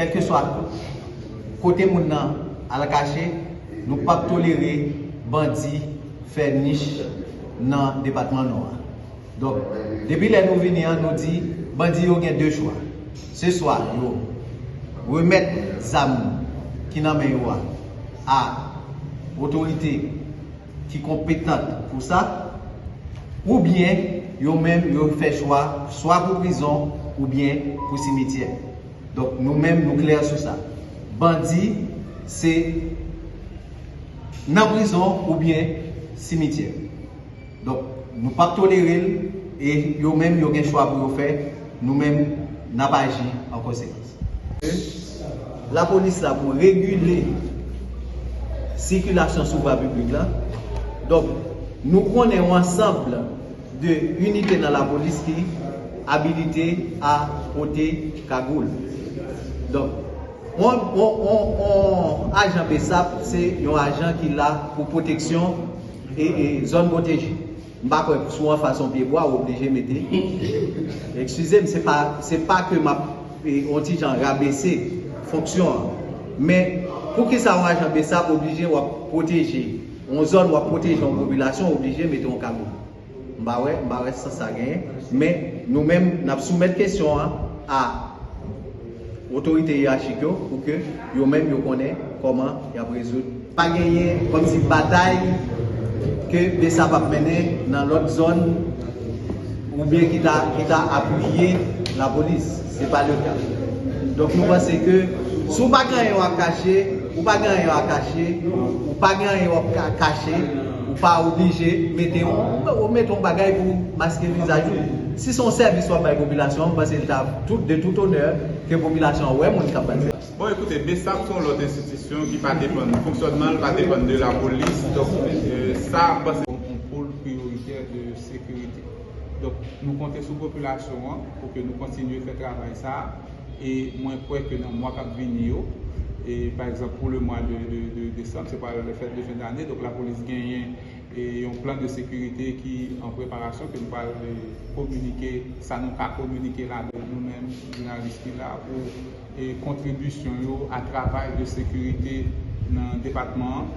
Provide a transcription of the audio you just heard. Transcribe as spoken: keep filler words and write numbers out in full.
Kèlkeswa kote moun nan al kache, nou p ap tolere bandi fè nich nan depatman Nò a. Donk, depi lè nou vini an, nou di bandi yo gen de chwa. Se swa yo remèt zam ki nan men yo a a otorite ki konpetant pou sa, oubyen yo menm yo fè chwa swa pou prizon oubyen pou simityè. Donk, nou menm nou klè sou sa. Bandi se nan prizon oubyen simityè. Donk, nou p ap tolere l e yo menm yo gen chwa pou yo fè, nou menm n ap aji an konsekans. Lapolis la pou regile sikilasyon sou vwa piblik la. Donk, nou konnen yon ansanm de inite nan lapolis ki abilite a pote kagoul. Donk, yon, yon, yon, yon ajan besap se yon ajan ki la pou pwoteksyon e, e zòn pwoteje. M pa kwè si w anfas yon pye bwa, w oblije mete. Eskize m, se pa, se pa ke m ap, e, yon ti jan rabese fonksyon an. Men, poukisa yon ajan besap oblije w ap pwoteje yon zòn, w ap pwoteje yon popilasyon, w oblije mete yon kagoul? M pa wè, m pa wè sans sa genyen. Men, nou menm, n ap soumèt kesyon an a otorite yeyachik yo pou ke yo menm yo konnen kòman y ap rezoud. Pa genyen kòmsi batay ke besap ap mennen nan lòt zòn oubyen ki ta, ki ta apiye lapolis. Se pa le ka. Donk, nou panse ke si w pa gen anyen w ap kache, ou pa gen anyen w ap kache, ou pa gen anyen w ap ka-, kache, ou pa oblije mete yon, ou mete yon bagay pou maske vizaj ou. Si se yon sèvis w ap bay popilasyon an, m panse l ta tout, de tout onè ke popilasyon an wè moun k ap bay sèvis. Bon, ekoute, besap se yon lòt enstitisyon ki pa depann, fonksyònman l pa depann de lapolis, donk, e, sa, m panse yon, yon pòl priyoritè de sekirite. Donk, nou konte sou popilasyon an pou ke nou kontinye fè travay sa a. E mwen kwè ke nan mwa k ap vini yo, e pa egzanp, pou le mwa de, de, de desanm, se pral le fèt de fen dane, donk lapolis genyen, e, yon plan de sekirite ki an preparasyon, ke nou pral, e, kominike, sa nou ka kominike ladan nou menm, jounalis ki la, pou, e, kontribisyon yo a travay de sekirite nan depatman an.